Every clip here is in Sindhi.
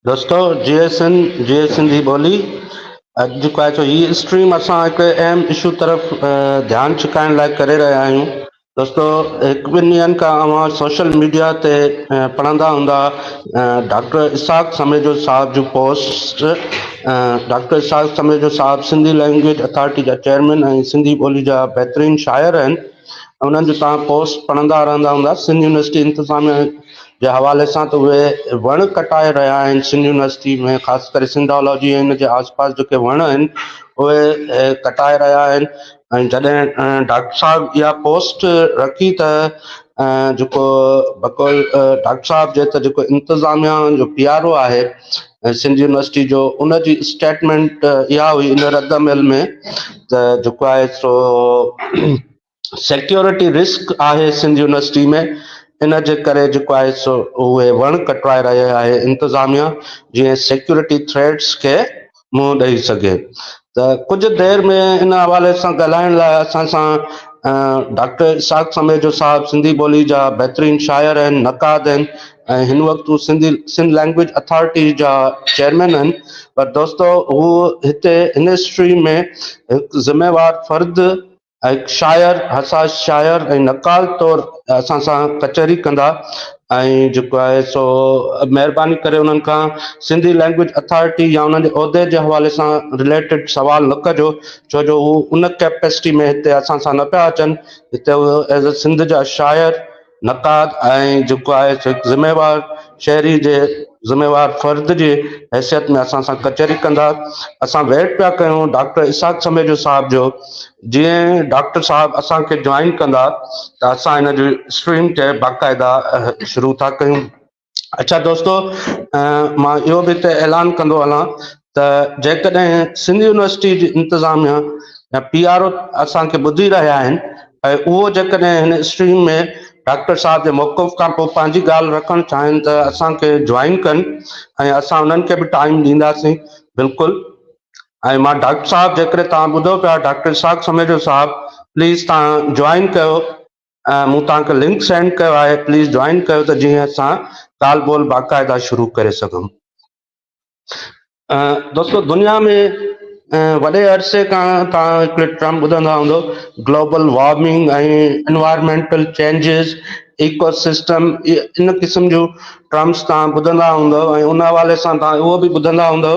دوستو جيئي سنڌ جيئي سنڌي ٻولي اڄ جيڪو آهي سو هي اسٽريم اسان هڪ اهم اشو طرف ڌيان ڇڪائڻ لاء ڪري رهيا آهيون دوستو هڪ ٻن ڏينهن کان اوهان سوشل ميڊيا تي پڙهندا هوندا ڊاڪٽر اسحاق سميجو صاحب جون پوسٽ ڊاڪٽر اسحاق سميجو صاحب سنڌي لينگويج اٿارٽي جا چيئرمين ۽ سنڌي ٻولي جا بهترين شاعر آهن انهن جو توهان پوسٽ پڙهندا رهندا هوندا سنڌ يونيورسٽي انتظاميه جي حوالي سان ته اهي وڻ ڪٽائي رهيا آهن سنڌ يونيورسٽي ۾ خاص ڪري سنڌالاجي ۽ ان جي آس پاس جيڪي وڻ آهن اهي ڪٽائي رهيا آهن ۽ جڏهن ڊاڪٽر صاحب اها پوسٽ رکي ته جيڪو بقول ڊاڪٽر صاحب جي ته جيڪو انتظاميا جو پي آر او آهي سنڌ يونيورسٽي جو ان جي اسٽيٽمينٽ اها هئي ان رد عمل ۾ ته جيڪو آهي سو سيڪيورٽي رسڪ آهي سنڌ يونيورسٽي ۾ ان جي ڪري جيڪو آهي سو اهي وڻ ڪٽرائي رهي آهي انتظاميا جيئن سيڪيورٽي ٿريٽس کي منهن ڏئي سگهي ته ڪجهه دير ۾ ان حوالي سان ڳالهائڻ لاء اسان سان ڊاڪٽر اسحاق سميجو صاحب سنڌي ٻولي جا بهترين شاعر آهن نقاد آهن ۽ هن وقت هو سنڌي سنڌ لينگويج اٿارٽي جا چيئرمين آهن پر دوستو هو هتي هن اسٽريم ۾ هڪ ذميوار فرد هڪ شاعر، حساس شاعر ۽ نقال طور اسان سان ڪچهري ڪندا ۽ جيڪو آهي سو مهرباني ڪري انهن کان سنڌي لينگويج اٿارٽي يا انهن جي عهدي جي حوالي سان رليٽيڊ سوال نه ڪجو ڇو جو هو ان ڪيپيسٽي ۾ هتي اسان سان نه پيا اچن هتي هو ايز اي سنڌ جا شاعر نقاد ۽ جيڪو آهي سو هڪ ذميوار شهري جي ذميوار فرد جي حيثيت ۾ اسان سان ڪچهري ڪندا. اسان ويٽ پيا ڪيون ڊاڪٽر اسحاق سميجو صاحب جو جيئن ڊاڪٽر صاحب اسان کي جوائن ڪندا ته اسان هن جي اسٽريم کي باقاعده شروع ٿا ڪيون. اڇا دوستو مان اهو به هتي اعلان ڪندو هلان ته جيڪڏهن سنڌ يونيورسٽي جي انتظاميا يا پي آر او اسان کي ٻڌي رهيا آهن ۽ اهو جيڪڏهن هن اسٽريم ۾ ڊاڪٽر صاحب جي موقف کان پوء پنهنجي ڳالهه رکڻ چاهين ته اسان کي جوائن ڪن ۽ اسان انهن کي به ٽائيم ڏينداسين بلڪل ۽ مان ڊاڪٽر صاحب جيڪڏهن توهان ٻڌو پيا ڊاڪٽر اسحاق سميجو صاحب پليز توهان جوائن ڪيو مون توهان کي لنڪ سينڊ ڪيو آهي پليز جوائن ڪيو ته جيئن اسان ڳالهه ٻولهه باقاعده شروع ڪري سگهون. دوستو دنيا ۾ وڏي عرصي کان توهان هڪڙي ٽرم ٻڌندا هوندو global warming ۽ environmental changes eco system ان قسم جون ٽرمس توهان ٻڌندا هوندو ۽ ان حوالي سان توهان اهو به ٻڌندا هوندو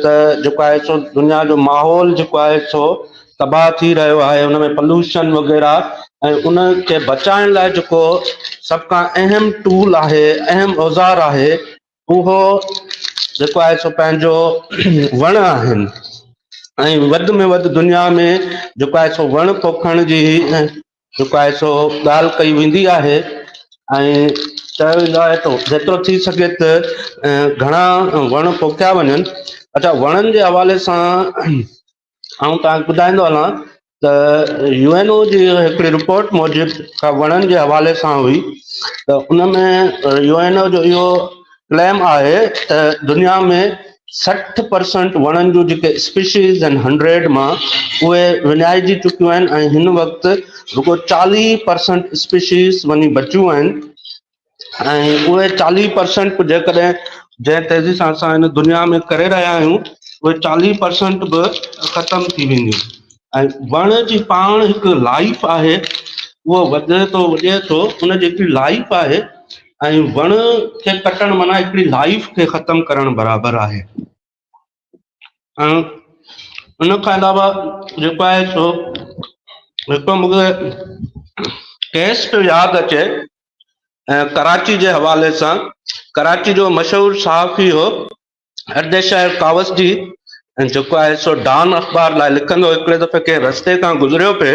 ته جيڪو آهي سو دنيا جو ماحول جيڪو آهي سو تباهه ٿي رهيو آهي ان ۾ پلوشن وغيره ۽ ان کي بچائڻ لاء جيڪو سڀ کان اهم ٽول آهي اهم اوزار آهي اهو جيڪو آهي سو پنهنجو وڻ آهن ۽ وڌ ۾ وڌ دنيا ۾ جيڪو آهي سو وڻ پوکڻ جي جيڪو آهي سو ڳالهه ڪئي ويندي آهي ۽ چيو ويندو آهي ته جيترو ٿي سگهي ته گهڻا وڻ پوکيا وڃن اڇا وڻن جي حوالي سان آئون توهان کي ٻڌائيندو هلان ته يو اين او جي هڪڙي رپورٽ موجب ڪا وڻن جي حوالي سان هئي ته ان ۾ يو اين او جو اهو ڪليم آهي ته دنيا ۾ 60 پرسنٽ وڻن جون جيڪي اسپيشيز آهن هنڊريڊ مان اهي وڃائجي چڪيون آهن ۽ هن وقت رڳو 40 پرسنٽ اسپيشيز وڃي بچيون آهن ۽ اهي 40 پرسنٽ به جيڪڏهن جنهن تيزي سان اسان هن دنيا ۾ ڪري رهيا آهيون اهي 40 پرسنٽ به ختم ٿي وينديون ۽ وڻ جي پاڻ هڪ لائف آهي اهو وڌي ٿو وڄي ٿو ان جي هڪڙي لائف آهي ۽ وڻ کي ڪٽڻ معنيٰ هڪڙي لائف کي ختم ڪرڻ برابر آهي ۽ ان کان علاوه جيڪو آهي سو هڪ مون کي ڪيس پيو ياد اچي ڪراچي جي حوالي سان ڪراچي جو مشهور صحافي هو اردشاهر ڪاوسجي جيڪو آهي سو ڊان اخبار لاء لکندو هڪڙي دفعي ڪنهن رستي کان گذريو پئي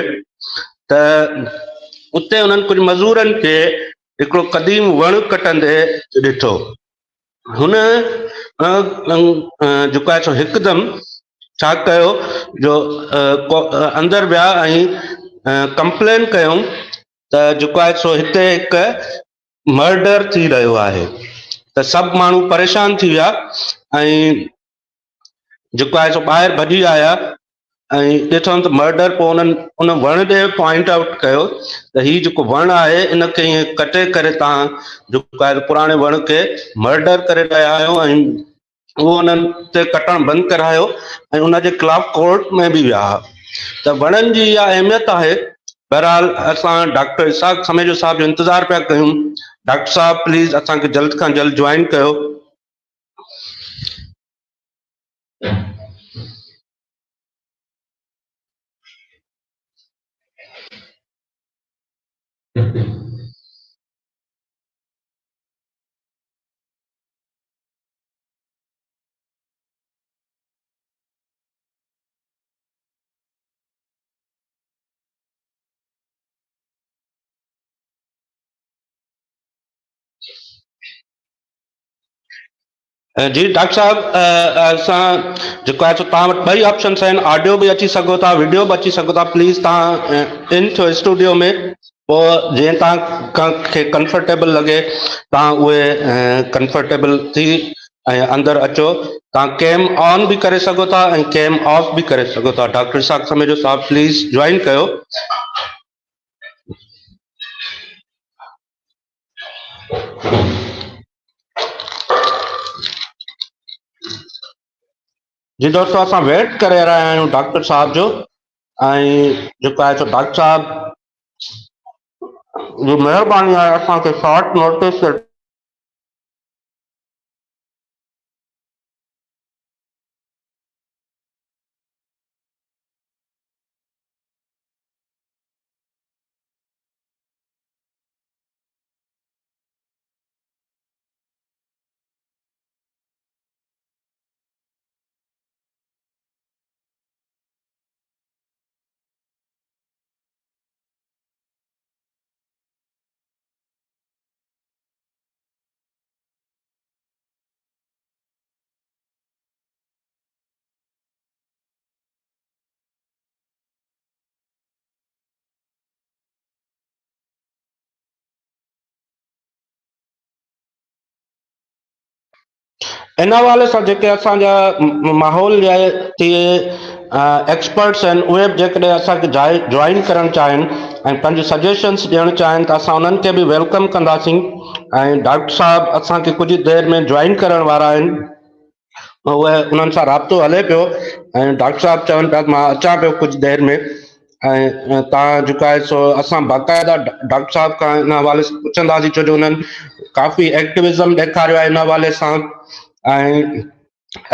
ته اتي انهن ڪجهه مزورن کي هڪڙو قديم وڻ ڪٽندي ڏٺو هن جيڪو آهي سو هڪدم ڇا ڪيو جو اندر ويا ۽ ڪمپلين ڪيائون ته جيڪو آهي سو هتي هڪ مرڊر ٿي رهيو آهي ته سڀ ماڻهو پريشان ٿي ويا ۽ جيڪو آهي سو ٻاهر ڀڄي آيا. ۽ ڏٺائون ته مرڊر پوء انهن ان وڻ ڏي پوائنٽ آئوٽ ڪيو ته هي جيڪو وڻ آهي ان کي ائين ڪٽي ڪري توهان جيڪو آهي پراڻي وڻ کي مرڊر ڪري رهيا آهيو ۽ اهو انهن تي ڪٽڻ بند ڪرايو ۽ ان جي خلاف ڪورٽ ۾ به ويا ته وڻن جي اها اهميت آهي. بهرحال اسان ڊاڪٽر اسحاق سميجو صاحب جو انتظار پيا ڪيون. ڊاڪٽر صاحب پليز اسان کي جلد کان جلد جوائن ڪيو. جي ڊاڪٽر صاحب اسان جيڪو آهي سو توهان وٽ ٻئي آپشنس آهن آڊيو به اچي سگهو ٿا وڊيو به اچي سگهو ٿا پليز توهان ان ٿيو اسٽوڊيو ۾ پوء جيئن توهان کي ڪمفرٽيبل لڳي توهان اهي ڪمفرٽيبل ٿي ۽ اندر اچو توهان ڪيم آن به ڪري سگهو ٿا ۽ ڪيم آف به ڪري سگهو ٿا ڊاڪٽر اسحاق سميجو صاحب پليز جوائن ڪيو. جي دوستو اسان ويٽ ڪري رهيا آهيون ڊاڪٽر صاحب جو ۽ جيڪو آهي سو ڊاڪٽر صاحب جي مهرباني آهي اسان کي شارٽ نوٽس تي ان حوالي سان جيڪي اسان جا ماحول جا تي ايڪسپرٽس آهن اهي به جيڪڏهن اسان کي جوائن ڪرڻ چاهين ۽ پنهنجون سجيشنس ڏيڻ چاهين ته اسان انهن کي به welcome ڪنداسين ۽ ڊاڪٽر صاحب اسان کي ڪجهه دير ۾ جوائن ڪرڻ وارا آهن اهي انهن سان رابطو هلي پيو ۽ ڊاڪٽر صاحب چون پيا ته مان اچان پيو ڪجهه دير ۾ ۽ تان جيڪو آهي سو اسان باقاعده ڊاڪٽر صاحب کان ان حوالي سان پڇنداسين ڇو جو انهن ڪافي ايڪٽوزم ڏيکاريو آهي ان حوالي سان ۽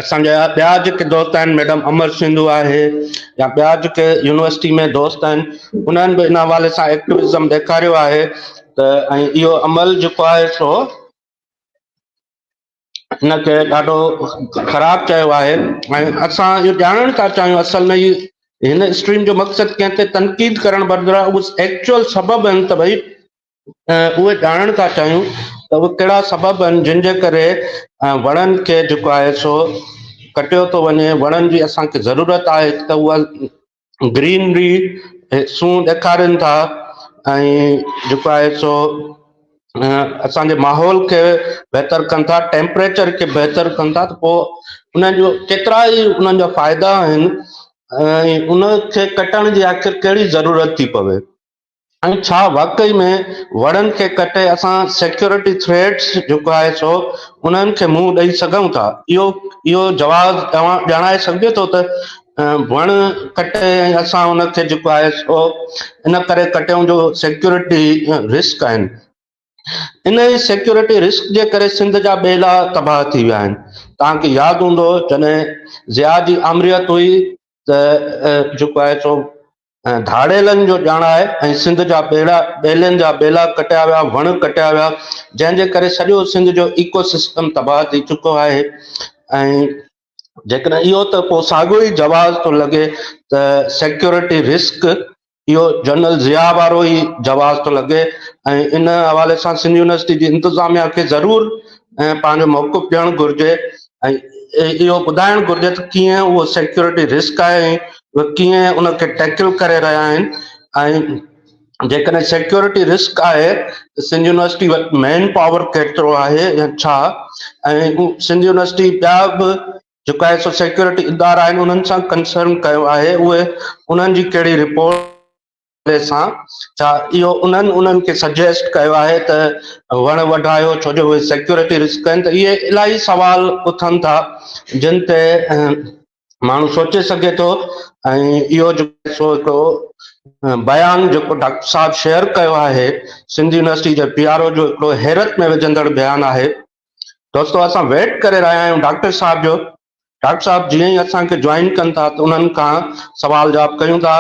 اسان جا ٻيا جيڪي دوست آهن ميڊم امر سنڌو آهي يا ٻيا جيڪي يونيورسٽي ۾ دوست آهن انهن به ان حوالي سان ايڪٽوزم ڏيکاريو آهي ته ۽ اهو عمل جيڪو آهي سو هن کي ڏاڍو خراب چيو آهي ۽ اسان اهو ڄاڻڻ ٿا چاهيون اصل ۾ هي هن اسٽريم جو مقصد ڪنهن تي تنقيد ڪرڻ بدران اهي ايڪچوئل سبب آهن ته ڀئي اهي ڄاڻڻ ٿا چاهيون ته اهي ڪهڙا سبب آهن جن جي ڪري وڻن کي جيڪو آهي سو ڪٽيو ٿو وڃي وڻن جي اسان کي ضرورت آهي ته اها گرينري سون ڏيکارين ٿا ۽ جيڪو آهي سو اسان جي ماحول کي بهتر ڪن ٿا ٽيمپريچر کي بهتر ڪن ٿا ته پوء انهن جو ڪيترا ئي انهن جا فائدا آهن ۽ ان کي ڪٽڻ جي آخر ڪهڙي ضرورت ٿي پوي ۽ ڇا واقعي ۾ وڻن کي ڪٽي اسان سيڪيورٽي ٿريٽس جيڪو آهي سو انهن کي منهن ڏئي سگهون ٿا اهو اهو جواز ڄاڻائي سگهجي ٿو ته وڻ ڪٽي ۽ اسان ان کي جيڪو آهي سو ان ڪري ڪٽيون جو سيڪيورٽي رسڪ آهن ان ئي سيڪيورٽي رسڪ جي ڪري سنڌ جا ٻيلا تباهه ٿي ويا آهن توهان کي ياد هوندو جڏهن ضياء جي آمريت هئي ته جيڪو آهي سو ڌاڙيلن جو ڄاڻائي ۽ سنڌ جا ٻيڙا ٻيلن جا ٻيلا ڪٽيا ويا وڻ ڪٽيا ويا جنهن جي ڪري سڄو سنڌ جو ايڪو سسٽم تباهه ٿي چڪو آهي ۽ جيڪڏهن اهو ته پوء ساڳيو ئي جواز ٿو لڳي ته سيڪيورٽي رسڪ اهو جنرل ضياء وارو ئي جواز ٿو لڳي ۽ ان حوالي سان سنڌ يونيورسٽي جي انتظاميا کي ضرور پنهنجو موقف ڏيڻ گهرجي ۽ اهو ٻڌائڻ گهرجي ته ڪيئن اهو سيڪيورٽي رسڪ آهي ۽ ڪيئن ان کي ٽيڪل ڪري رهيا آهن ۽ جيڪڏهن سيڪيورٽي رسڪ آهي ته سنڌ يونيورسٽي وٽ مين پاور ڪيترو آهي يا ڇا ۽ سنڌ يونيورسٽي ٻيا به جيڪو آهي سو سيڪيورٽي ادارا آهن انهن سان ڪنسرن ڪيو آهي اهي انهن جي ڪهڙي رپورٽ سان ڇا اهو انهن انهن کي سجيسٽ ڪيو آهي ته وڻ وڍايو ڇو جو اهي سيڪيورٽي رسڪ آهن ته اهي الاهي سوال اٿن ٿا جن تي ماڻهو سوچي سگهي ٿو ۽ اهو جيڪو سو هڪڙو بيان جيڪو ڊاڪٽر صاحب شيئر ڪيو آهي سنڌ يونيورسٽي جي پي آر او جو هڪڙو حيرت ۾ وجهندڙ بيان آهي دوستو اسان ويٽ ڪري رهيا آهيون ڊاڪٽر صاحب جو ڊاڪٽر صاحب جيئن ئي اسان کي جوائن ڪن ٿا ته انهن کان سوال جواب ڪيون ٿا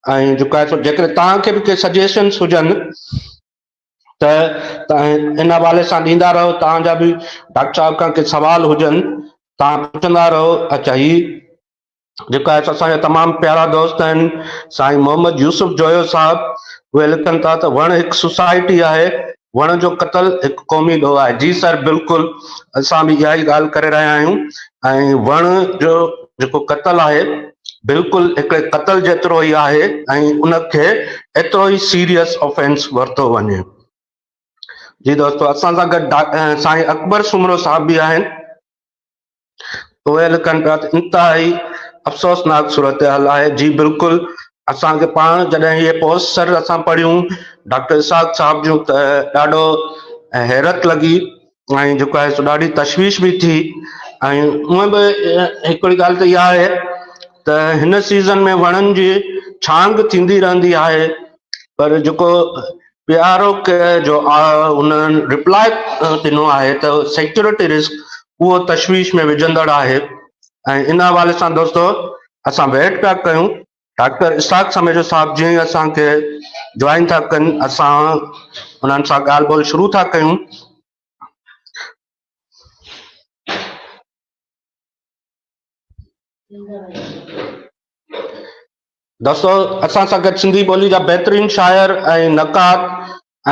۽ جيڪو آهي سو جيڪڏهن توهان کي به ڪي سجيشنس هجن ته ان حوالي سان ڏيندا رهو توهان جا به ڊاڪٽر صاحب کان ڪي سوال هجن توهان پڇندا رهو اچا هي جيڪو آهي اسان جا تمام پيارا دوست آهن سائين محمد يوسف جويو صاحب اهي لکن ٿا ته وڻ هڪ سوسائٽي آهي وڻ جو قتل هڪ قومي ڏوهه آهي جي سر بلڪل اسان به اها ئي ڳالهه ڪري رهيا آهيون ۽ وڻ جو جيڪو قتل آهي بلڪل هڪڙي قتل جيترو ئي آهي ۽ ان کي ايترو ئي سيريس آفينس ورتو وڃي جي دوستو اسان سان گڏ سائين اڪبر سومرو صاحب به آهن اهي لکن پيا ته انتهائي افسوسناڪ صورتحال آهي جي بلڪل اسان کي پاڻ جڏهن هي پوسٽ سر اسان پڙهيون ڊاڪٽر اسحاق صاحب جون ته ڏاڍو حيرت لڳي ۽ جيڪو آهي سو ڏاڍي تشويش به ٿي ۽ هونئن به هڪڙي ڳالهه ته اها آهي ته هن سيزن ۾ وڻن جي ڇانگ ٿيندي رهندي آهي پر جيڪو پيارو جو هنن رپلاء ڏنو آهي ته سيڪيورٽي رسڪ اهو تشويش ۾ وجهندڙ آهي ۽ ان حوالي سان دوستو اسان ويٽ پيا ڪيون ڊاڪٽر اسحاق سميجو صاحب جيئن ئي اسان کي جوائن ٿا ڪن اسان انهن سان ڳالهه ٻولهه شروع ٿا ڪيون. دوستو اسان سان گڏ سنڌي ٻولي جا بهترين شاعر ۽ نقاد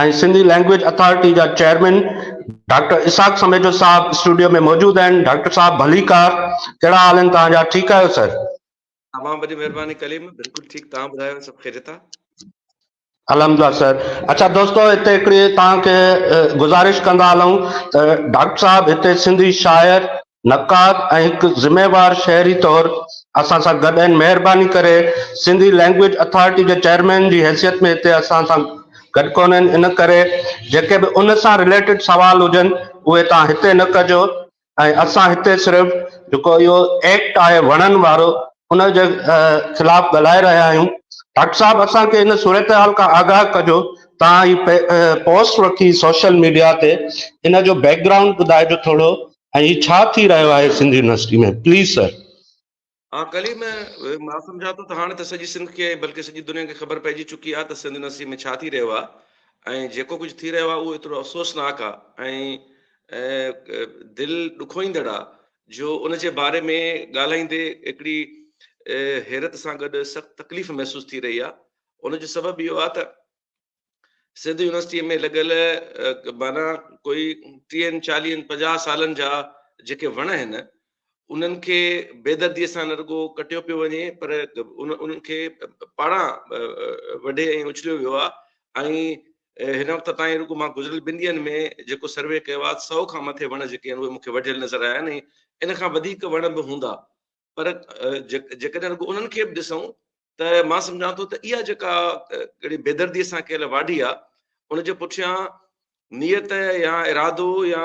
۽ سنڌي لينگويج اٿارٽي جا چيئرمين ڊاڪٽر اسحاق سميجو صاحب اسٽوڊيو ۾ موجود آهن ڊاڪٽر صاحب ڀليڪار ڪهڙا حال آهن توهان جا ٺيڪ آهيو سر؟ تمام وڏي مهرباني ڪليم بلڪل ٺيڪ توهان ٻڌايو سڀ خيريت آ؟ الحمدلله سر اڇا دوستو هتي هڪڙي توهان کي گذارش ڪندا هلون ته ڊاڪٽر صاحب هتي سنڌي شاعر نقاد ۽ هڪ ذميوار شهري طور اسان سان گڏ آهن مهرباني ڪري سنڌي لينگويج اٿارٽي جي چيئرمين جي حيثيت ۾ هتي اسان سان گڏ ڪونهن ان ڪري جيڪي به ان سان رليٽيڊ سوال هجن اهي توهان هتي نه ڪجو ۽ اسان هتي صرف جيڪو اهو ايڪٽ آهي وڻن وارو ان جي خلاف ڳالهائي رهيا آهيون ڊاڪٽر صاحب اسان کي ان صورتحال کان آگاهه ڪجو تان هي پوسٽ رکي سوشل ميڊيا تي ان جو بيڪ گرائونڊ ٻڌائجو ٿورو ۽ هي ڇا ٿي رهيو آهي سنڌ يونيورسٽي ۾ پليز سر. ها ڪليم مان سمجهان ٿو ته هاڻي ته سڄي سنڌ کي بلڪه سڄي دنيا کي خبر پئجي چڪي آهي ته سنڌ يونيورسٽي ۾ ڇا ٿي رهيو آهي ۽ جيڪو ڪجهه ٿي رهيو آهي اهو ايترو افسوسناڪ آهي ۽ دل ڏکوئيندڙ آهي جو ان جي باري ۾ ڳالهائيندي هڪڙي حيرت سان گڏ سخت تڪليف محسوس ٿي رهي آهي ان جو سبب اهو آهي ته سنڌ يونيورسٽيء ۾ لڳل معنيٰ ڪوئي ٽيهن چاليهن 50 سالن جا جيڪي وڻ آهن انهن کي بيدرديء سان نه رڳو ڪٽيو پيو وڃي پر انهن کي پاڙان وڍي ۽ اڇليو ويو آهي ۽ هن وقت تائين رڳو مان گذريل ٻن ڏينهن ۾ جيڪو سروي ڪيو آهي 100 کان مٿي وڻ جيڪي آهن اهي مون کي وڍيل نظر آيا آهن ۽ ان کان وڌيڪ وڻ به هوندا پر جيڪڏهن رڳو انهن کي به ڏسون ته مان سمجهان ٿو ته اها جيڪا ڪهڙي بيدردي سان ڪيل واڍي آ ان جي پٺيان نيت يا ارادو يا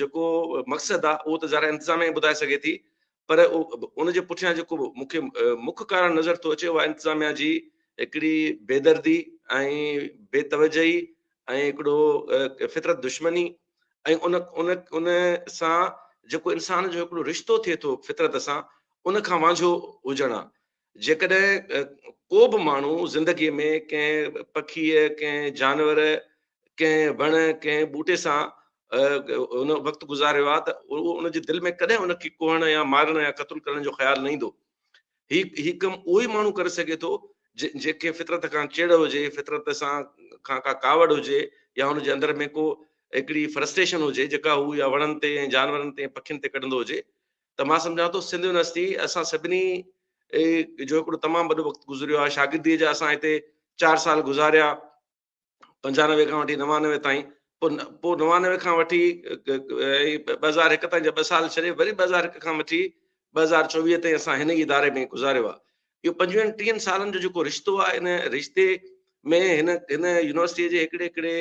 جيڪو مقصد آ اهو ته ظاهر انتظاميا ٻڌائي سگهي ٿي پر ان جي پٺيان جيڪو مون کي مک ڪارڻ نظر ٿو اچي اها انتظاميا جي هڪڙي بيدردي ۽ بي توجهي ۽ هڪڙو فطرت دشمني ۽ ان ان ان سان جيڪو انسان جو هڪڙو رشتو ٿئي ٿو فطرت سان ان کان وانجهو هجڻ آ. جيڪڏهن ڪو به ماڻهو زندگيء ۾ ڪنهن پکيء، ڪنهن جانور، ڪنهن وڻ، ڪنهن ٻوٽي سان ان وقت گذاريو آ ته اهو ان جي دل ۾ ڪڏهن ان کي ڪهڻ يا مارڻ يا قتل ڪرڻ جو خيال نه ايندو. هي هي ڪم اهو ئي ماڻهو ڪري سگهي ٿو جنهن کي فطرت کان چڙ هجي، فطرت سان کان ڪا ڪاوڙ هجي يا هن جي اندر ۾ ڪو هڪڙي فرسٽريشن هجي جيڪا هو يا وڻن تي ۽ جانورن تي ۽ پکين تي ڪڍندو هجي ته مان سمجهان ٿو سنڌ يونيورسٽي اسان سڀني جو هڪڙو تمام وڏو وقت گذريو آهي شاگردي جا اسان هتي 4 سال گذاريا 95 کان وٺي 99 تائين پوء پوء 99 کان وٺي 2001 تائين جا ٻه سال ڇڏي وري 2001 کان وٺي 2024 تائين اسان هن ئي اداري ۾ گذاريو آهي. اهو پنجويهن ٽيهن سالن جو جيڪو رشتو آهي ان رشتي ۾ هن هن يونيورسٽيء جي هڪڙي هڪڙي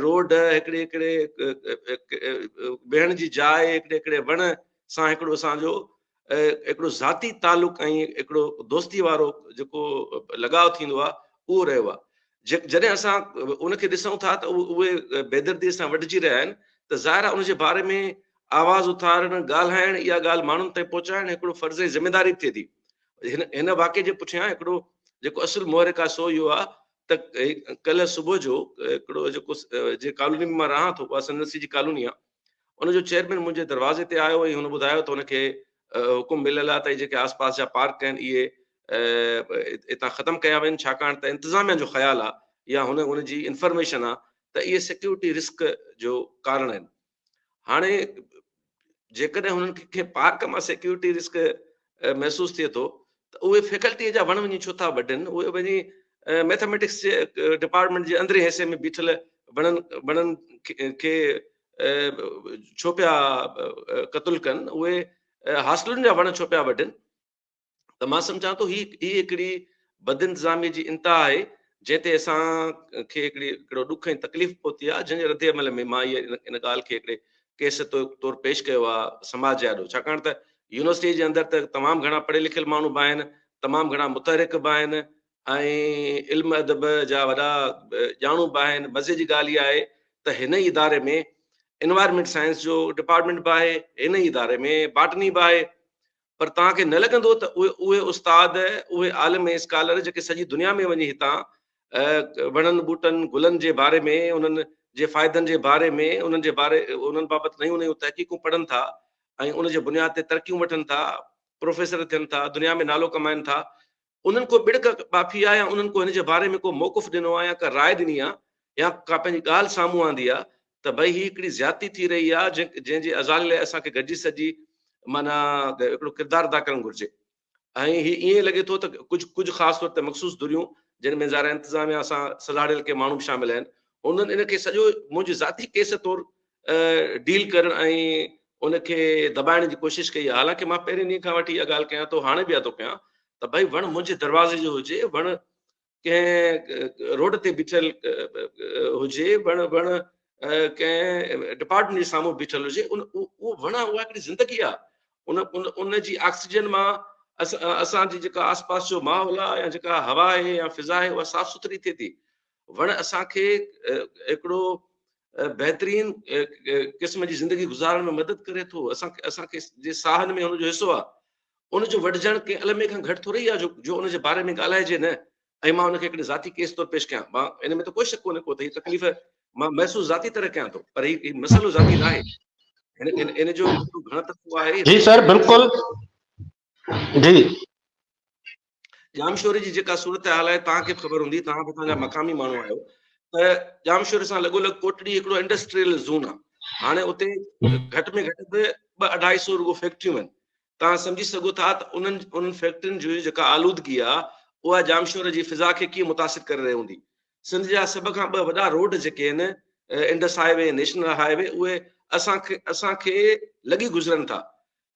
روڊ، هڪڙي هڪڙي ويهڻ جي جاء، هڪڙي هڪڙي وڻ سان هڪڙو اسان جو هڪڙو ذاتي تعلق ۽ هڪڙو دوستي وارو جيڪو لڳاء ٿيندو آهي اهو رهيو آهي. جڏهن اسان ان کي ڏسون ٿا ته اهي بيدردي سان وڍجي رهيا آهن ته ظاهر آهي ان جي باري ۾ آواز اٿارڻ، ڳالهائڻ، اها ڳالهه ماڻهن تائين پهچائڻ هڪڙو فرض ۽ ذميداري به ٿئي ٿي. هن هن واقعي جي پٺيان هڪڙو جيڪو اصل محرڪ آهي سو اهو آهي ته ڪلهه صبح جو هڪڙو جيڪو جنهن ڪالوني ۾ مان رهان ٿو اها سنڌ جي ڪالوني آهي ان جو چيئرمين منهنجي دروازي تي آيو ۽ هن ٻڌايو ته هن کي حڪم مليل آهي ته جيڪي آس پاس جا پارڪ آهن اهي اتان ختم ڪيا وڃن ڇاڪاڻ ته انتظاميا جو خيال آهي يا هن ان جي انفارميشن آهي ته اهي سيڪيورٽي رسڪ جو ڪارڻ آهن. هاڻي جيڪڏهن هنن کي ڪنهن پارڪ مان سيڪيورٽي رسڪ محسوس ٿئي ٿو ته اهي فيڪلٽيء جا وڻ وڃي ڇو ٿا وڍن؟ اهي وڃي ميٿاميٽڪس جي ڊپارٽمينٽ جي اندرين حصي ۾ بيٺل وڻن وڻن کي ڇو پيا قتل ڪن؟ اهي هاسٽلن جا وڻ ڇو پيا وڍن؟ ته مان سمجهان ٿو هي هي هڪڙي بدانتظامي جي انتها آهي جنهن تي اسان کي هڪڙي هڪڙو ڏک ۽ تڪليف پهتي آهي جنهن جي رد عمل ۾ مان هي ان ڳالهه کي هڪڙي ڪيس طور پيش ڪيو آهي سماج جي آڏو ڇاڪاڻ ته يونيورسٽي جي اندر ته تمام گهڻا پڙهيل لکيل ماڻهو به آهن تمام گهڻا متحرڪ به آهن ۽ علم ادب جا وڏا ڄاڻو به آهن مزي جي ڳالهه اها آهي ته هن ئي اداري ۾ انوائرمينٽ سائنس جو ڊپارٽمينٽ به آهي هن ئي اداري ۾ باٽني به آهي پر توهان کي نه لڳندو ته اهي اهي استاد، اهي عالم ۽ اسڪالر جيڪي سڄي دنيا ۾ وڃي هتان وڻن ٻوٽن گلن جي باري ۾ انهن جي فائدن جي باري ۾ انهن جي باري انهن بابت نيون نيون تحقيقون پڙهن ٿا ۽ ان جي بنياد تي ترقيون وٺن ٿا، پروفيسر ٿين ٿا، دنيا ۾ نالو ڪمائن ٿا، انهن ڪو ٻڙڪ ٻاڦي آهي يا انهن ڪو هن جي باري ۾ ڪو موقف ڏنو آهي يا ڪا راء ڏني آهي يا ڪا پنهنجي ڳالهه سامهون آندي آهي ته ڀئي هي هڪڙي زيادتي ٿي رهي آهي جنهن جي ازالي لاء اسان کي گڏجي سڏجي معنيٰ هڪڙو ڪردار ادا ڪرڻ گهرجي ۽ هي ائين لڳي ٿو ته ڪجهه ڪجهه خاص طور تي مخصوص ڌريون جن ۾ ظاهر انتظاميا سان سلهاڙيل ڪي ماڻهو به شامل آهن انهن ان کي سڄو منهنجي ذاتي ڪيس طور ڊيل ڪرڻ ۽ ان کي دٻائڻ جي ڪوشش ڪئي آهي حالانڪه مان پهرين ڏينهن کان وٺي اها ڳالهه ڪيان ٿو هاڻي به اها ٿو ڪيان ته ڀائي وڻ منهنجي دروازي جو هجي وڻ ڪنهن روڊ تي بيٺل هجي وڻ وڻ ڪنهن ڊپارٽمينٽ جي سامهون بيٺل هجي ان اهو وڻ اها هڪڙي زندگي آهي ان ان ان جي آڪسيجن مان اسان جي جيڪا آس پاس جو ماحول آهي يا جيڪا هوا آهي يا فضا آهي اها صاف سٿري ٿئي ٿي وڻ اسان کي هڪڙو بهترين قسم جي زندگي گذارڻ ۾ مدد ڪري ٿو اسان اسان کي جي ساهن ۾ هن جو حصو آهي ان جو وڍجڻ ڪنهن المي کان گهٽ ٿوري آهي جو جو ان جي باري ۾ ڳالهائجي نه ۽ مان ان کي هڪڙي ذاتي ڪيس طور پيش ڪيان مان ان ۾ ته ڪوئي شڪ ڪونهي ڪو ته هي تڪليف مان محسوس ذاتي طرح ڪيان ٿو پر هي مسئلو ذاتي نه آهي هن ان جو گهڻ طرفو آهي جي سر بلڪل جي ڄامشوري جي جيڪا صورتحال آهي توهان کي به خبر هوندي توهان به هتان جا مقامي ماڻهو آهيو ته ڄامشوري سان لڳو لڳ ڪوٽڙي هڪڙو انڊسٽريل زون آهي هاڻي اتي گهٽ ۾ گهٽ به ٻه اڍائي سو رڳو فيڪٽريون آهن توهان سمجهي سگهو ٿا ته انهن انهن فيڪٽرين جي جيڪا آلودگي آهي اها ڄامشوري جي فضا کي ڪيئن متاثر ڪري رهي هوندي سنڌ جا سڀ کان ٻه وڏا روڊ جيڪي آهن Indus high V national high V اهي اسان کي اسان کي لڳي گذرن ٿا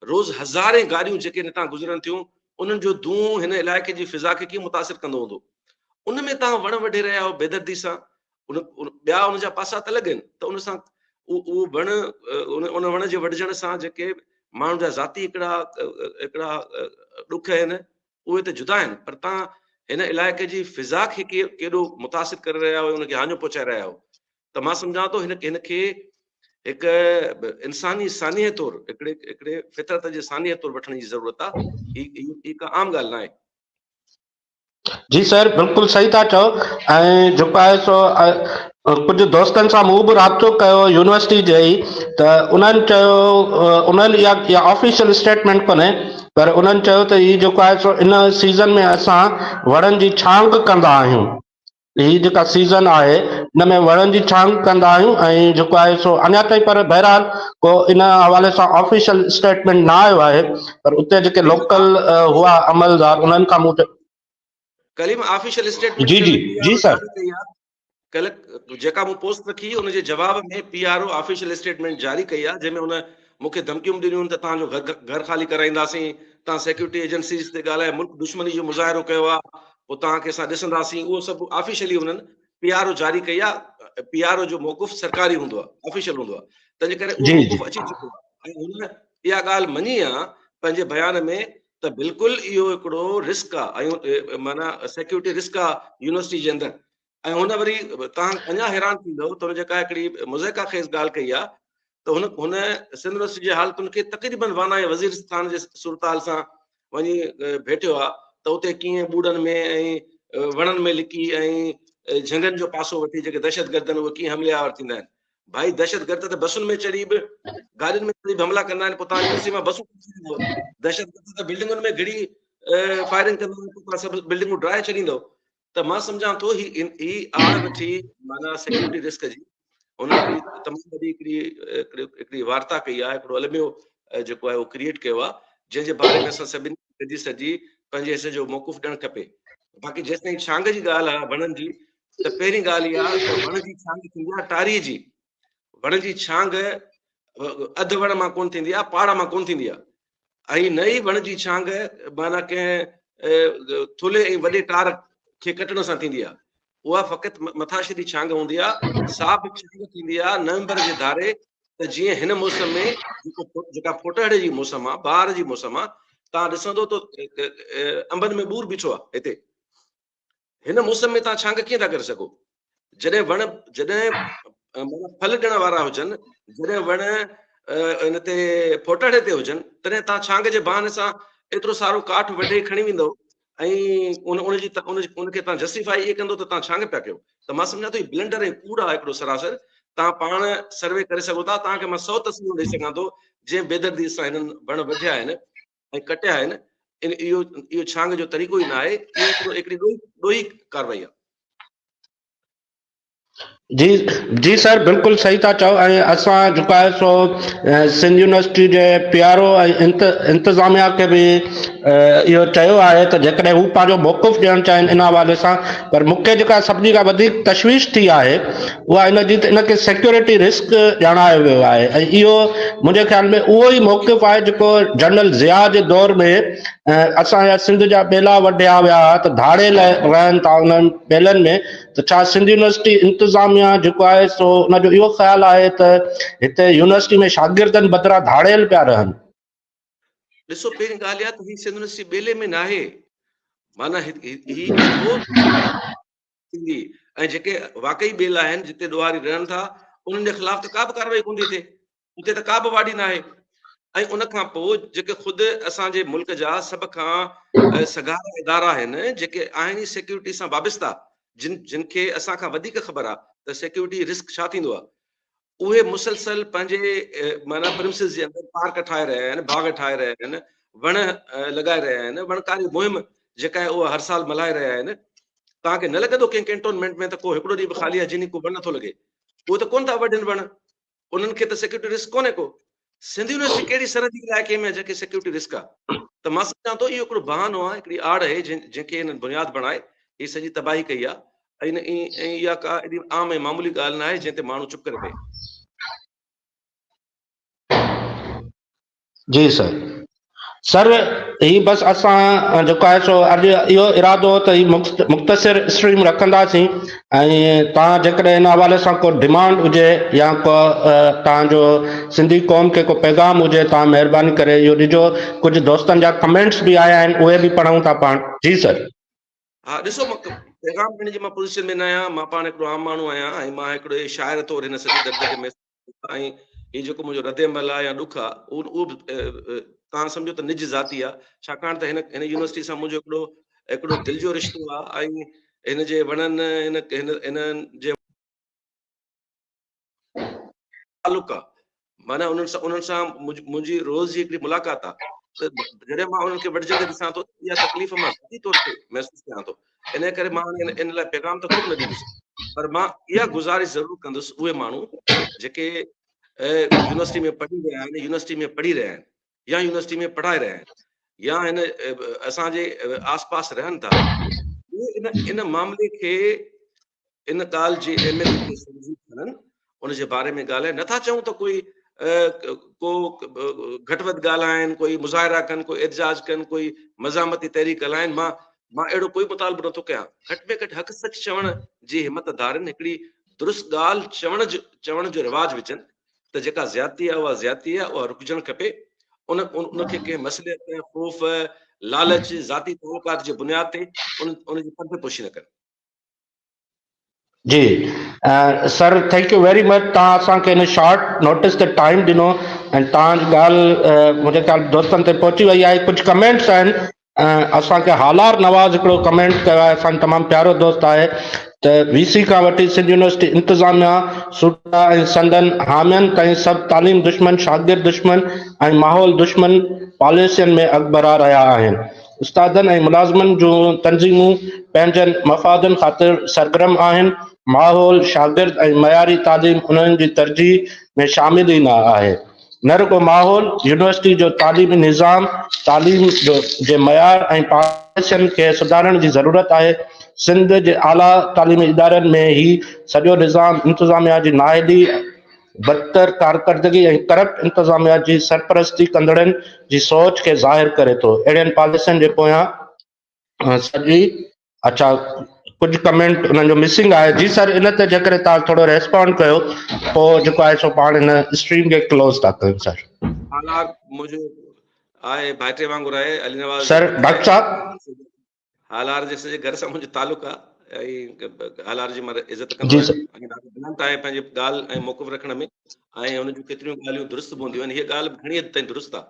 روز هزارين گاڏيون جيڪي هتان گذرن ٿيون انهن جو دونهون هن علائقي جي فضا کي ڪيئن متاثر ڪندو هوندو ان ۾ توهان وڻ وڍي رهيا آهيو بيدردي سان ان ٻيا ان جا پاسا ته الڳ آهن ته ان سان اهو وڻ ان وڻ جي وڍجڻ سان جيڪي ماڻهن جا ذاتي هڪڙا هڪڙا ڏک آهن اهي ته جدا آهن پر توهان هن علائقي جي فضا کي ڪيڏو متاثر ڪري رهيا آهيو ان کي هاڃو پهچائي رهيا آهيو ته مان سمجهان ٿو هن هن کي هڪ انساني سانحي طور هڪڙي هڪڙي فطرت جي سانحي طور وٺڻ جي ضرورت آهي هي هي ڪا عام ڳالهه ناهي. جي سر بلڪل صحيح ٿا چئو ۽ جيڪو آهي سو ڪجهه دوستن سان مون به رابطو ڪيو يونيورسٽي جي ئي ته انهن چيو انهن اها اها آفيشل اسٽيٽمينٽ ڪونهي پر انهن چيو ته هي جيڪو آهي سو ان سيزن ۾ اسان وڻن جي ڇانگ ڪندا آهيون هي جيڪا سيزن آهي ان ۾ وڻن جي ڇانگ ڪندا آهيون ۽ جيڪو آهي سو اڃا تائين پر بهرحال ڪو ان حوالي سان آفيشل اسٽيٽمينٽ نه آيو آهي پر اتي جيڪي لوڪل هئا عملدار انهن کان مون ڪليم آفيشل اسٽيٽمينٽ جي جي جي سر. ڪلهه جيڪا مون پوسٽ رکي ان جي جواب ۾ P R O official statement جاري ڪئي آهي جنهن ۾ ان مون کي ڌمڪيون به ڏنيون ته توهان جو گهر خالي ڪرائينداسين، توهان سيڪيورٽي ايجنسيز تي ڳالهائي ملڪ دشمني جو مظاهرو ڪيو آهي، پوء توهان کي اسان ڏسنداسين، اهو سڀ آفيشلي انهن پي آر او جاري ڪئي آهي، پي آر او جو موقف سرڪاري هوندو آهي، آفيشل هوندو آهي، تنهن جي ڪري اهو موقف اچي چڪو آهي ۽ هن اها ڳالهه مڃي آهي پنهنجي بيان ۾ ته بلڪل اهو هڪڙو رسڪ آهي ۽ معنيٰ سيڪيورٽي رسڪ آهي يونيورسٽي جي اندر ۽ هن وري توهان اڃا حيران ٿيندؤ ته هن جيڪا هڪڙي مضحڪه خيز ڳالهه ڪئي آهي ته هن هن سنڌ يونيورسٽي جي حالتن کي تقريبن وانا ۽ وزيرستان جي صورتحال سان وڃي ڀيٽيو آهي ته اتي ڪيئن ٻوڙن ۾ ۽ وڻن ۾ لڪي ۽ جهنگن جو پاسو وٺي جيڪي دهشتگرد آهن اهي ڪيئن حملي آور ٿيندا آهن. ڀائي دهشتگرد ته بسن ۾ چڙهي به گاڏين ۾ چڙهي به حملا ڪندا آهن، پوء توهان يونيورسٽي مان بسون ڪڍي دهشتگرد ته بلڊنگن ۾ گهڙي فائرنگ ڪندا آهن، پوء توهان سڀ بلڊنگون ڊاهي ڇڏيندؤ. ته مان سمجهان ٿو هي هي آڙ وٺي معنيٰ سيڪيورٽي رسڪ جي هن هڪڙي تمام وڏي هڪڙي هڪڙي هڪڙي وارتا ڪئي آهي، هڪڙو الميو جيڪو آهي اهو ڪريئيٽ ڪيو آهي، جنهن جي باري ۾ اسان سڀني گڏجي سڏجي پنهنجي حصي جو موقف ڏيڻ کپي. باقي جيستائين ڇانگ جي ڳالهه آهي وڻن جي ته پهرين ڳالهه اها ته وڻ جي ڇانگ ٿيندي آهي ٽاري جي، وڻ جي ڇانگ اڌ وڻ مان ڪونه ٿيندي آهي، پاڙ مان ڪونه ٿيندي آهي. ۽ نه ئي وڻ جي ڇانگ معنيٰ ڪنهن ٿلهي ۽ وڏي ٽار کي ڪٽڻ سان ٿيندي آهي. اها فقط مٿاڇري ڇانگ هوندي آهي، سا به ڇانگ ٿيندي آهي نومبر جي ڌاري ته جيئن هن موسم ۾ جيڪو جيڪا ڦوٽهڙي جي موسم آهي، بهار جي موسم آهي، توهان ڏسندو ته انبن ۾ ٻور بيٺو آهي هتي. هن موسم ۾ توهان ڇانگ ڪيئن ٿا ڪري سگهو؟ جڏهن وڻ جڏهن معنيٰ ڦل ڏيڻ وارا هجن، جڏهن وڻ ان تي ڦوٽهڙي تي هجن، تڏهن توهان ڇانگ جي بهاني سان ايترو سارو ڪاٺ وڍي کڻي ويندؤ ۽ ان ان جي ان ان کي توهان جسٽيفائي ائين ڪندو ته توهان ڇانگ پيا ڪيو ته مان سمجهان ٿو هي بلنڊر ۽ ڪوڙ آهي هڪڙو سراسر. توهان پاڻ سروي ڪري سگهو ٿا، توهان کي مان 100 تصويرون ڏئي سگهان ٿو جنهن بيدردي سان هنن وڻ وڍيا آهن ۽ ڪٽيا آهن، ان اهو اهو ڇانگ جو طريقو ئي نه آهي، اهو هڪڙو هڪڙي ڏوهي ڏوهي ڪارروائي آهي. جي جي سر بلڪل صحيح ٿا چئو ۽ اسان جيڪو آهي سو سنڌ يونيورسٽي جي پي آر او ۽ انتظاميا کي به اهو چيو آهي ته جيڪڏهن هو پنهنجو موقف ڏيڻ چاهين ان حوالي سان پر مون کي جيڪا سڀني کان وڌيڪ تشويش ٿي آهي اها ان جي ته ان کي سيڪيورٽي رسڪ ڄاڻايو ويو آهي ۽ اهو منهنجي خيال ۾ اهو ئي موقف آهي جيڪو جنرل ضياء جي دور ۾ اسان جا سنڌ جا ٻيلا وڍيا ويا هئا ته ڌاڙيل رهن ٿا انهن ٻيلن ۾ ته ڇا سنڌ يونيورسٽي انتظاميا جيڪو آهي سو ان جو اهو خيال آهي ته هتي يونيورسٽي ۾ شاگردن بدران ڌاڙيل پيا رهن. ڏسو پهرين ڳالهه اها ته هي سنڌ يونيورسٽي ٻيلي ۾ ناهي معنيٰ هي ڪو ٿيندي ۽ جيڪي واقعي ٻيلا آهن جتي ڏوهاري رهن ٿا انهن جي خلاف ته ڪا به ڪارروائي ڪونه ٿي ٿئي، اتي ته ڪا به واڍي ناهي ۽ ان کان پوء جيڪي خود اسان جي ملڪ جا سڀ کان سگهارا ادارا آهن جيڪي آهن ئي سيڪيورٽي سان وابسته جن جن کي اسان کان وڌيڪ خبر آهي ته سيڪيورٽي رسڪ ڇا ٿيندو آهي اهي مسلسل پنهنجي معنيٰ پرمسز جي اندر پارڪ ٺاهي رهيا آهن، باغ ٺاهي رهيا آهن، وڻ لڳائي رهيا آهن، وڻڪاري مهم جيڪا آهي اها هر سال ملهائي رهيا آهن. توهان کي نه لڳندو ڪنهن ڪينٽونمينٽ ۾ ته ڪو هڪڙو ڏينهن به خالي آهي جنهن ڪو وڻ نٿو لڳي. اهي ته ڪونه ٿا وڍن وڻ، انهن کي ته سيڪيورٽي رسڪ ڪونهي ڪو. سنڌ يونيورسٽي ڪهڙي سرحدي علائقي ۾ آهي جنهن کي سيڪيورٽي رسڪ آهي؟ ته مان سمجهان ٿو اهو هڪڙو بهانو آهي، هڪڙي آڙ آهي جنهن کي هنن بنياد بڻائي هي سڄي تباهي ڪئي آهي. ۽ اها ڪا ايڏي عام ۽ معمولي ڳالهه ناهي جنهن تي ماڻهو چپ ڪري ويهي. جي سر. سر هي بس اسان جيڪو آهي سو اڄ اهو ارادو هو ته هي مختصر اسٽريم رکنداسين ۽ توهان جيڪڏهن ان حوالي سان ڪو ڊمانڊ هجي يا ڪو توهان جو سنڌي قوم کي ڪو پيغام هجي توهان مهرباني ڪري اهو ڏجو ڪجهه دوستن جا ڪمينٽس به آيا آهن اهي به پڙهون ٿا پاڻ جي سر. ها ڏسو مان پيغام ڏيڻ جي مان پوزيشن ۾ نه آهيان، مان پاڻ هڪڙو عام ماڻهو آهيان ۽ مان هڪڙي شاعر طور هن سڄي درد کي محسوس ۽ هي جيڪو منهنجو رد عمل آهي يا ڏک آهي اهو به توهان سمجهو ته نج ذاتي آهي ڇاڪاڻ ته هن هن يونيورسٽي سان منهنجو هڪڙو هڪڙو دل جو رشتو آهي ۽ هن جي وڻن هن هن هنن جي تعلق آ معنيٰ انهن سان انهن سان منهنجي روز جي هڪڙي ملاقات آ ته جڏهن مان انهن کي وڍجندي ڏسان ٿو اها تڪليف مان ذاتي طور تي محسوس ڪيان ٿو ان ڪري مان ان لاء پيغام ته ڪو نه ڏيندس پر مان اها گذارش ضرور ڪندس اهي ماڻهو جيڪي يونيورسٽي ۾ پڙهي رهيا آهن يونيورسٽي ۾ پڙهي رهيا آهن يا يونيورسٽي ۾ پڙهائي رهيا آهن يا هن اسان جي آس پاس رهن ٿا اهي ان ان معاملي کي ان ڳالهه جي اهميت کي سمجهي کڻن، ان جي باري ۾ ڳالهائين. نٿا چئون ته ڪوئي ڪو گهٽ وڌ ڳالهائين، ڪوئي مظاهرا ڪن، ڪوئي احتجاج ڪن، ڪوئي مزاحمتي تحريڪ هلائين. مان مان اهڙو ڪوئي مطالبو نٿو ڪيان. گهٽ ۾ گهٽ حق سچ چوڻ جي همت ڌارين، هڪڙي درست ڳالهه چوڻ جو چوڻ جو رواج وجهن ته جيڪا زيادتي آهي اها زيادتي آهي، اها رڪجڻ کپي. ان ان کي ڪنهن مصلحت، خوف، لالچ، ذاتي تعلقات جي بنياد تي ان ان جي پرده پوشي نه ڪن. جي sir thank you very much توهان اسان کي هن شارٽ نوٽس تي ٽائيم ڏنو ۽ توهان جي ڳالهه منهنجي خيال دوستن تي پهچي وئي آهي ڪجهه ڪمينٽس آهن اسان کي هالار نواز هڪڙو ڪمينٽ ڪيو آهي اسان جو تمام پيارو دوست آهي ته وي سي کان وٺي سنڌ يونيورسٽي انتظاميا سوٽا ۽ سندن حامين تائين سڀ تعليم دشمن شاگرد دشمن ۽ ماحول دشمن پاليسين ۾ اڳڀرا رهيا آهن استادن ۽ ملازمن جون تنظيمون پنهنجن مفادن خاطر سرگرم آهن، ماحول، شاگرد ۽ معياري تعليم انهن جي ترجيح ۾ شامل ئي نه آهي. نه رڳو ماحول، يونيورسٽي جو تعليمي نظام، تعليم جي معيار ۽ پاليسين کي سڌارڻ جي ضرورت آهي. سنڌ جي اعليٰ تعليمي ادارن ۾ هي سڄو نظام انتظاميا جي نااهلي، بدتر ڪارڪردگي ۽ ڪرپٽ انتظاميا جي سرپرستي ڪندڙن جي سوچ کي ظاهر ڪري ٿو. اهڙين پاليسين جي پويان سڄي اڇا ڪجهه ڪمينٽ انهن جو مسنگ آهي جي سر ان تي جيڪڏهن توهان ٿورو ريسپونڊ ڪيو پوء جيڪو آهي سو پاڻ هن اسٽريم کي ڪلوز ٿا ڪيون سر. حالات منهنجو آهي ڀائٽي وانگر آهي علي نواز سر ڊاڪٽر صاحب. هالار جي سڄي گهر سان منهنجو تعلق آ ۽ هالار جي مان عزت ڪندو آهيان ۽ ڏاڍو بلند آهي پنهنجي ڳالهه ۽ موقف رکڻ ۾ ۽ هن جون ڪيتريون ڳالهيون درست به هونديون آهن هيء ڳالهه به گهڻي حد تائين درست آ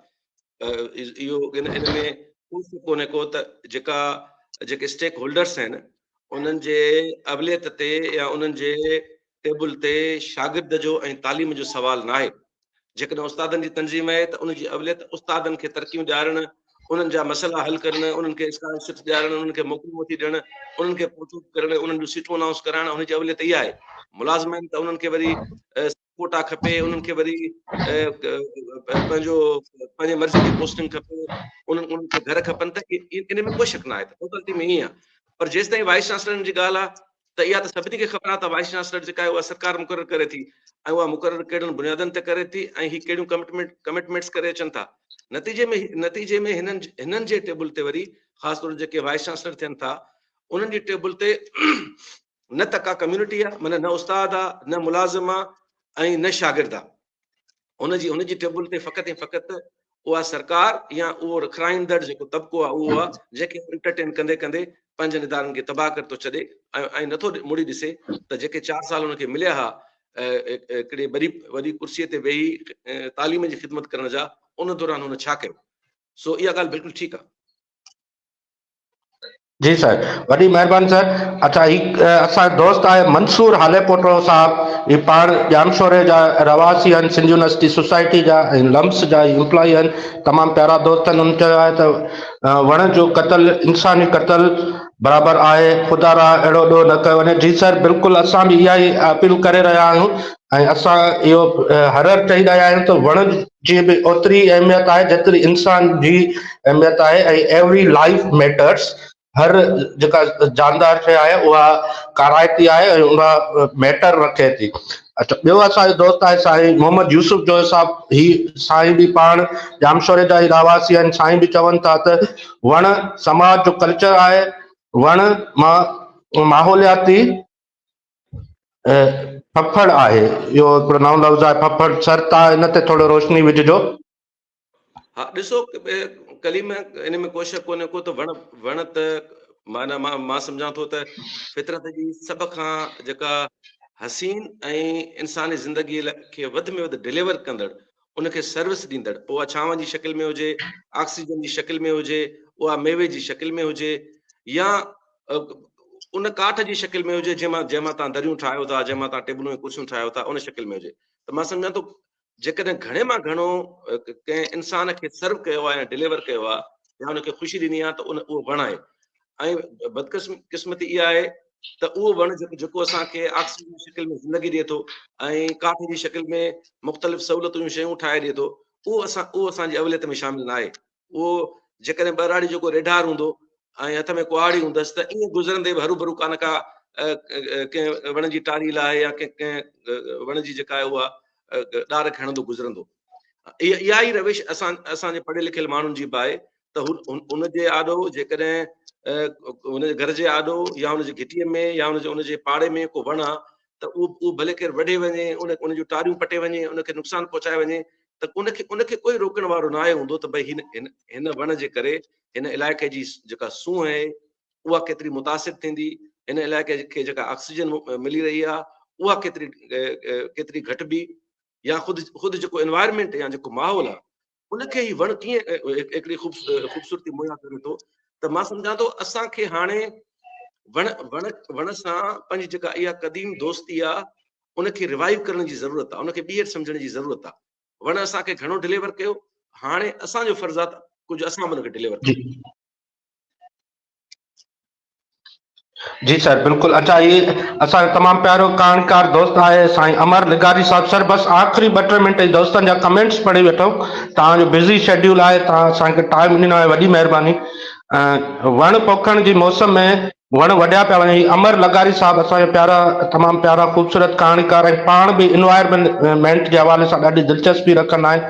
اهو ان ان ۾ ڪو شڪ ڪونهي ڪو ته جيڪا جيڪي اسٽيڪ هولڊرس آهن انهن جي اوليت تي يا انهن جي ٽيبل تي شاگرد جو ۽ تعليم جو سوال ناهي. جيڪڏهن استادن جي تنظيم آهي ته ان جي اوليت استادن کي ترقيون ڏيارڻ، انهن جا مسئلا حل ڪرڻ، انهن کي اسڪالرشپس ڏيارڻ، انهن کي موڪلون وٺي ڏيڻ، انهن کي پوسٽون ڪرڻ، انهن جون سيٽون انائونس ڪرائڻ ان جي اوليت اها آهي. ملازم آهن ته انهن کي وري ڪوٽا کپي، انهن کي وري پنهنجو پنهنجي مرضي جي پوسٽنگ کپي، انهن انهن کي گهر کپن ته ان ۾ ڪو شڪ نه آهي ته ٽوٽلٽي ۾ ائين آهي. پر جيستائين وائيس چانسلرن جي ڳالهه آهي ته اها ته سڀني کي خبر آهي ته وائيس چانسلر جيڪا آهي اها سرڪار مقرر ڪري ٿي ۽ اها مقرر ڪهڙن بنيادن تي ڪري ٿي ۽ هي ڪهڙيون ڪمٽمينٽ ڪمٽمينٽس ڪري اچن ٿا نتيجي ۾ نتيجي ۾ هنن هنن جي ٽيبل تي وري خاص طور جيڪي وائيس چانسلر ٿين ٿا انهن جي ٽيبل تي نه ته ڪا ڪميونٽي آهي معنی نه استاد آهي نه ملازم آهي ۽ نه شاگرد آهي ان جي ان جي ٽيبل تي فقط ۽ فقط اها سرڪار يا اهو رکرائيندڙ جيڪو طبقو آهي اهو آهي جنهن کي انٽرٽين ڪندي ڪندي پنهنجن ادارن کي تباهه ڪري ٿو ڇڏي ۽ نٿو مڙي ڏسي ته جيڪي چار سال ان کي مليا ها هڪڙي وڏي وڏي ڪرسي تي ويهي تعليم جي خدمت ڪرڻ جا ان دوران هن ڇا ڪيو سو اها ڳالهه بلڪل ٺيڪ آهي. جي سر وڏي مهرباني سر اڇا هي اسان جو دوست آهي منصور هاليپوٽو صاحب هي پاڻ ڄامشوري جا رهواسي آهن سنڌ يونيورسٽي سوسائٽي جا ۽ لمس جا امپلائي آهن تمام پيارا دوست آهن انهن چيو آهي ته وڻ جو قتل انساني قتل برابر آهي خدا را اهڙو ڏوهه نه ڪيو وڃي جي سر بلڪل اسان به اها ئي اپيل ڪري رهيا آهيون ۽ اسان اهو هر هر چئي رهيا آهيون ته وڻ جي به اوتري اهميت آهي جيتري انسان جي اهميت آهي ۽ ايوري لائف ميٽرس هر جيڪا جاندار شيء آهي اها ڪارائتي آهي ۽ اها ميٽر رکي ٿي اچھا ٻيو اسان جو دوست آهي سائين محمد يوسف جويو صاحب هي سائين به پاڻ ڄامشوري جا ئي رهواسي آهن سائين به چون ٿا ته وڻ سماج جو ڪلچر آهي وڻ مان ماحولياتي ڦڦڙ آهي اهو هڪڙو نئون لفظ آهي ڦڦڙ سر تان ان تي ٿورو روشني وجهجو. ها ڏسو ڪليم ان ۾ ڪو شڪ ڪونهي ڪو ته وڻ وڻ ته معنيٰ مان مان سمجهان ٿو ته فطرت جي سڀ کان جيڪا حسين ۽ انساني زندگي کي وڌ ۾ وڌ ڊليور ڪندڙ ان کي سروس ڏيندڙ پوء اها ڇانو جي شڪل ۾ هجي آڪسيجن جي شڪل ۾ هجي اها ميوي جي شڪل ۾ هجي يا ان ڪاٺ جي شڪل ۾ هجي جنهن مان جنهن مان تان دريون ٺاهيو ٿا جنهن مان تان ٽيبلون ۽ ڪرسيون ٺاهيو ٿا ان شڪل ۾ هجي ته مان سمجهان ٿو جيڪڏهن گهڻي مان گهڻو ڪنهن انسان کي سرو ڪيو آهي يا ڊليور ڪيو آهي يا ان کي خوشي ڏني آهي ته ان اهو وڻ آهي ۽ بدقسم قسمتي اها آهي ته اهو وڻ جيڪو جيڪو اسان کي آڪسيجن جي شڪل ۾ زندگي ڏئي ٿو ۽ ڪاٺ جي شڪل ۾ مختلف سهولتون جون شيون ٺاهي ڏئي ٿو اهو اسان اهو اسان جي اوليت ۾ شامل نه آهي اهو جيڪڏهن ٻهراڙي جو ڪو ريڍار هوندو ۽ هٿ ۾ ڪهاڙي هوندس ته ائين گذرندي به هروڀرو ڪا نه ڪا ڪنهن وڻ جي ٽاري لاهي يا ڪنهن وڻ جي جيڪا آهي اها ڏار کي هڻندو گذرندو. اها ئي روش اسان اسان جي پڙهيل لکيل ماڻهن جي به آهي ته هو ان جي آڏو جيڪڏهن ان جي گهر جي آڏو يا ان جي گهٽيء ۾ يا ان جي ان جي پاڙي ۾ ڪو وڻ آ ته اهو اهو ڀلي ڪير وڍي وڃي ان ان جون ٽاريون پٽي وڃي ان کي نقصان پهچائي وڃي ته ان کي ان کي ڪوئي روڪڻ وارو ناهي هوندو ته ڀئي هن هن هن وڻ جي ڪري هن علائقي جي جيڪا سونهن آهي اها ڪيتري متاثر ٿيندي هن علائقي کي جيڪا آڪسيجن ملي رهي آهي اها ڪيتري ڪيتري گهٽبي يا خود خود جيڪو انوائرمينٽ يا جيڪو ماحول آهي ان کي هي وڻ ڪيئن هڪڙي خوبصورتي مهيا ڪري ٿو ته مان سمجهان ٿو اسان کي هاڻي وڻ وڻ وڻ سان پنهنجي جيڪا اها قديم دوستي آ ان کي ريوائيو ڪرڻ جي ضرورت آ ان کي ٻيهر سمجهڻ جي ضرورت آ وڻ اسان کي گهڻو ڊليور ڪيو هاڻي اسان جو فرض آ ته ڪجهه اسان به ان کي ڊليور ڪيون. جي سر بلڪل اچا هي اسان جو تمام پيارو ڪهاڻيڪار دوست آهي سائين امر لغاري صاحب سر بس آخري ٻه ٽي منٽ دوستن جا ڪمينٽس پڙهي وٺو توهان جو بزي شيڊيول آهي توهان اسان کي ٽائيم ڏنو آهي وڏي مهرباني وڻ پوکڻ جي موسم ۾ وڻ وڍيا پيا وڃن هي امر لغاري صاحب اسان جا پيارا تمام پيارا خوبصورت ڪهاڻيڪار ۽ پاڻ به انوائرمينٽ جي حوالي سان ڏاڍي دلچسپي رکندا آهن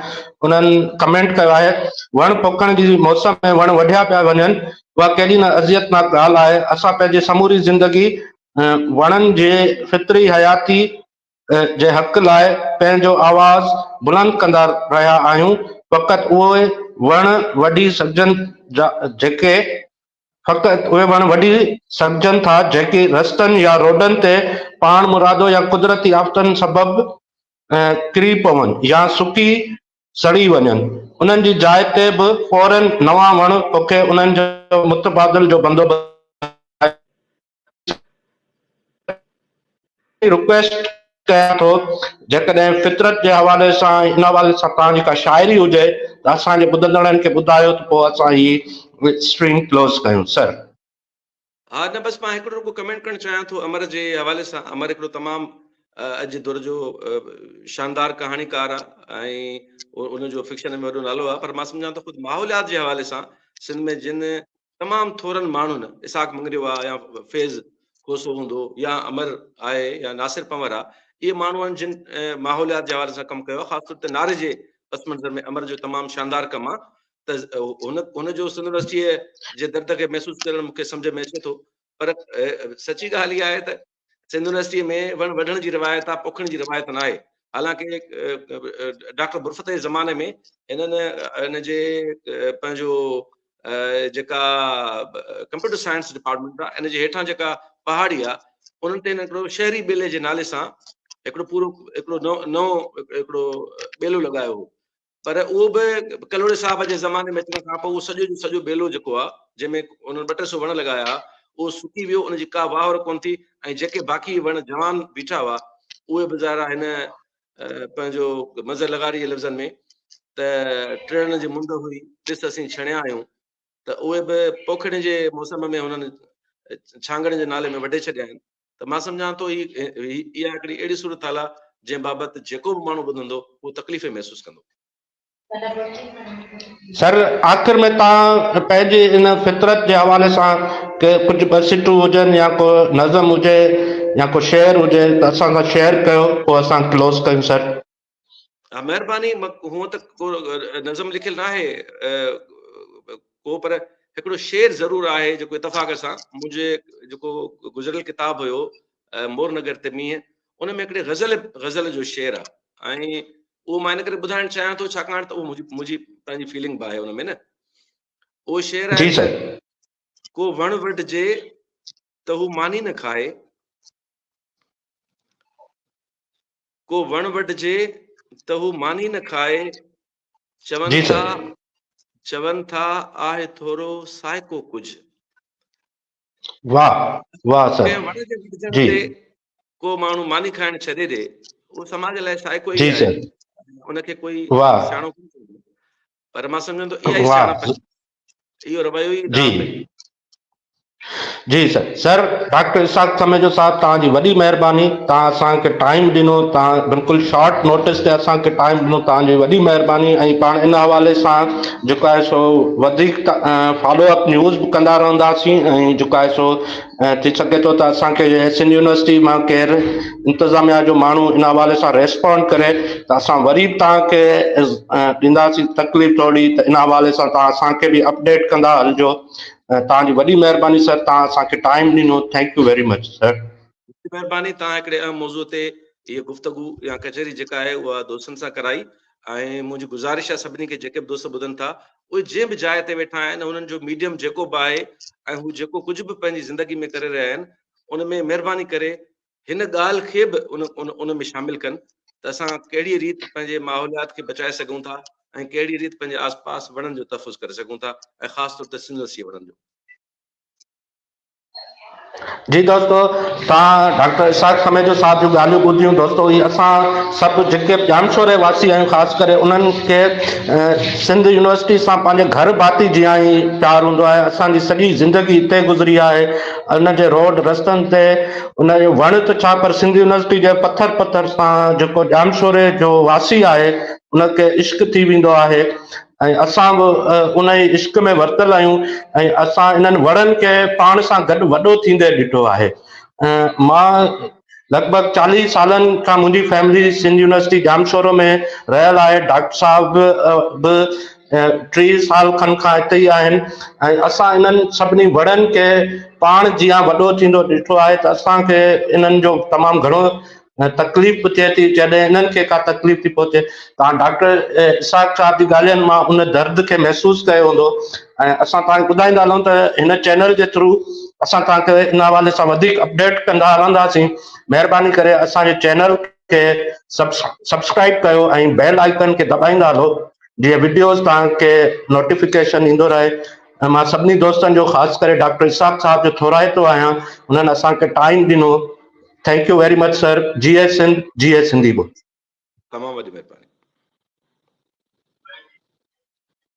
انهن ڪمينٽ ڪيو آهي وڻ پوکڻ جي موسم ۾ وڻ وڍيا پيا وڃن اها ڪيڏي نه اذيتناڪ ڳالهه آهي. اسان پنهنجي سموري زندگي وڻن جي فطري حياتي جي حق لاء پنهنجو آواز بلند ڪندا رهيا آهيون. فقط اهي وڻ وڍي سگهجن جيڪي فقط اهي وڻ وڍي سگهجن ٿا جيڪي رستن يا روڊن تي پاڻمرادو يا قدرتي آفتن سبب ڪري پون يا سڪي سڙي وڃن، انهن جي جاء تي به فوراً نوان وڻ پوکي انهن جو متبادل جو بندوبست رڪويسٽ ڪيان ٿو جيڪڏهن فطرت جي حوالي سان ان حوالي سان توهان جي ڪا شاعري هجي ته اسان جي ٻڌندڙن کي ٻڌايو ته پوء اسان هي اسٽريم ڪلوز ڪيون سر. ها نه بس مان هڪڙو رڳو ڪمينٽ ڪرڻ چاهيان ٿو امر جي حوالي سان امر هڪڙو تمام اڄ جي دور جو شاندار ڪهاڻيڪار آ ۽ ان جو فڪشن ۾ وڏو نالو آ پر مان سمجهان ٿو خود ماحوليات جي حوالي سان سنڌ ۾ جن تمام ٿورن ماڻهن اسحاق مڱريو آ يا فيض کوسو هوندو يا امر آهي يا ناصر پنور آ اهي ماڻهو آهن جن ماحوليات جي حوالي سان ڪم ڪيو آ خاص طور تي ناري جي پس منظر ۾ امر جو تمام شاندار ڪم آ ته هن هن جو سنڌ يونيورسٽيء جي درد کي محسوس ڪرڻ مون کي سمجهه ۾ اچي ٿو پر سچي ڳالهه اها آهي ته سنڌ يونيورسٽيء ۾ وڻ وڍڻ جي روايت آهي پوکڻ جي روايت نه آهي حالانڪه ڊاڪٽر برفت جي زماني ۾ هنن هن جي پنهنجو جيڪا ڪمپيوٽر سائنس ڊپارٽمينٽ آهي ان جي هيٺان جيڪا پهاڙي آهي انهن تي هن هڪڙو شهري ٻيلي جي نالي سان هڪڙو پورو هڪڙو نئون هڪڙو ٻيلو لڳايو هو پر اهو به ڪلهوڙي صاحب جي زماني ۾ اچڻ کان پوء اهو سڄو جو سڄو ٻيلو جيڪو آهي جنهن ۾ انهن ٻه ٽي سو وڻ لڳايا ها اهو سڪي ويو ان جي ڪا واهر ڪونه ٿي ۽ جيڪي باقي وڻ جوان بيٺا هئا اهي به ظاهر آهي هن پنهنجو مظهر لغاري جي لفظن ۾ ته ٽيڙن جي مند هئي ڏس اسين ڇڻيا آهيون ته اهي به پوکڻ جي موسم ۾ هنن ڇانگڻ جي نالي ۾ وڍي ڇڏيا آهن ته مان سمجهان ٿو هي اها هڪڙي اهڙي صورتحال آهي جنهن بابت جيڪو به ماڻهو ٻڌندو اهو تڪليف ئي محسوس ڪندو. سر آخر ۾ توهان پنهنجي ان فطرت جي حوالي سان ڪي ڪجهه ٻه سٽون هجن يا ڪو نظم هجي يا ڪو شعر هجي ته اسان سان شيئر ڪيو پوء اسان ڪلوز ڪيون سر. ها مهرباني هونء ته ڪو نظم لکيل ناهي ڪو پر هڪڙو شعر ضرور آهي جيڪو اتفاق سان منهنجي جيڪو گذريل ڪتاب هيو مور نگر تي مينهن ان ۾ هڪڙي غزل غزل جو شعر آهي ۽ اهو مان ان ڪري ٻڌائڻ چاهيان ٿو ڇاڪاڻ ته اهو منهنجي منهنجي پنهنجي فيلنگ به آهي ان ۾ نه اهو شعر آهي جي سر ڪو وڻ وڍجي ته هو ماني نه کائي ڪو وڻ وڍجي ته هو ماني نه کائي، چون جي ٿا سر. چون ٿا آهي ٿورو سائڪو ڪجهه. واھ واھ سر ڪنهن وڻ جي وڍجڻ جي. تي ڪو ماڻهو ماني کائڻ ڇڏي ڏي، اهو سماج لاء سائڪو ئي جي آهي. سر. ان کي ڪوئي واھ. سياڻو ڪونه چوندو. پر مان سمجهان ٿو اها ئي واھ سياڻپ آهي. اهو رويو ئي جي. ڏاهپ آهي. جي سر سر ڊاڪٽر اسحاق سميجو صاحب توهان جي وڏي مهرباني توهان اسان کي ٽائيم ڏنو توهان بلڪل شارٽ نوٽس تي اسان کي ٽائيم ڏنو توهان جي وڏي مهرباني ۽ پاڻ ان حوالي سان جيڪو آهي سو وڌيڪ فالو اپ نيوز به ڪندا رهنداسين ۽ جيڪو آهي سو ٿي سگهي ٿو ته اسان کي سنڌ يونيورسٽي مان ڪير انتظاميا جو ماڻهو ان حوالي سان ريسپونڊ ڪري ته اسان وري به توهان کي ڏينداسين تڪليف ٿوري ته ان حوالي سان توهان اسان کي به اپڊيٽ ڪندا هلجو توهان جي وڏي مهرباني سر توهان اسان کي ٽائيم ڏنو thank you very much sir. وڏي مهرباني توهان هڪڙي اهم موضوع تي هيء گفتگو يا ڪچهري جيڪا آهي اها دوستن سان ڪرائي ۽ منهنجي گذارش آهي سڀني کي جيڪي به دوست ٻڌن ٿا اهي جنهن به جاء تي ويٺا آهن انهن جو ميڊيم جيڪو به آهي ۽ هو جيڪو ڪجهه به پنهنجي زندگي ۾ ڪري رهيا آهن ان ۾ مهرباني ڪري هن ڳالهه کي به ان ان ان ۾ شامل ڪن ته اسان ڪهڙي ريت پنهنجي ماحوليات کي بچائي سگهون ٿا ۽ ڪهڙي ريت پنهنجي آس پاس وڻن جو تحفظ ڪري سگهون ٿا ۽ خاص طور تي سنڌ وسيع وڻن جو. جي دوستو توهان ڊاڪٽر اسحاق سميجو صاحب جون ڳالهيون ٻڌيون دوستو هي اسان سڀ جيڪي ڄامشوري واسي آهيون خاص ڪري انهن کي سنڌ يونيورسٽي سان پنهنجي گهر ڀاتي جيان ئي پيار هوندو آهي اسان جي سڄي زندگي هتي گذري آهي ان جي روڊ رستن تي ان جو وڻ ته ڇا پر سنڌ يونيورسٽي جي پٿر پٿر سان جيڪو ڄامشوري جو واسي آهي ان کي عشق ٿي ويندو آهي ۽ اسان به ان ئي عشق ۾ ورتل آهيون ۽ اسان انهن وڻن کي پاڻ سان گڏ وڏو ٿيندي ڏٺو آهي مان لڳ ڀڳ چاليهه سالن کان منهنجي فيملي سنڌ يونيورسٽي ڄامشورو ۾ رهيل آهي ڊاڪٽر صاحب به 30 سال کن کان هتي ئي آهن ۽ اسان انهن سڀني وڙن کي پاڻ جيان وڏو ٿيندو ڏٺو آهي ته اسان کي انهن جو تمام گهڻو تڪليف به ٿئي ٿي جڏهن انهن کي ڪا تڪليف ٿي پهچي توهان ڊاڪٽر اسحاق صاحب جي ڳالهين مان ان درد کي محسوس ڪيو هوندو ۽ اسان توهان کي ٻڌائيندا هلون ته هن چينل جي ٿرو اسان توهان کي ان حوالي سان وڌيڪ اپڊيٽ ڪندا رهنداسين مهرباني ڪري اسان جي چينل کي سبسڪرائب ڪيو ۽ بيل آئيڪن کي دٻائيندا هلو جيئن وڊيوز توهان کي نوٽيفڪيشن ايندو رهي ۽ مان سڀني دوستن جو خاص ڪري ڊاڪٽر اسحاق صاحب جو ٿورائتو آهيان انهن اسان کي ٽائيم ڏنو thank you very much sir Jeay Sindh Jeay Sindhi ٻولي. تمام وڏي مهرباني.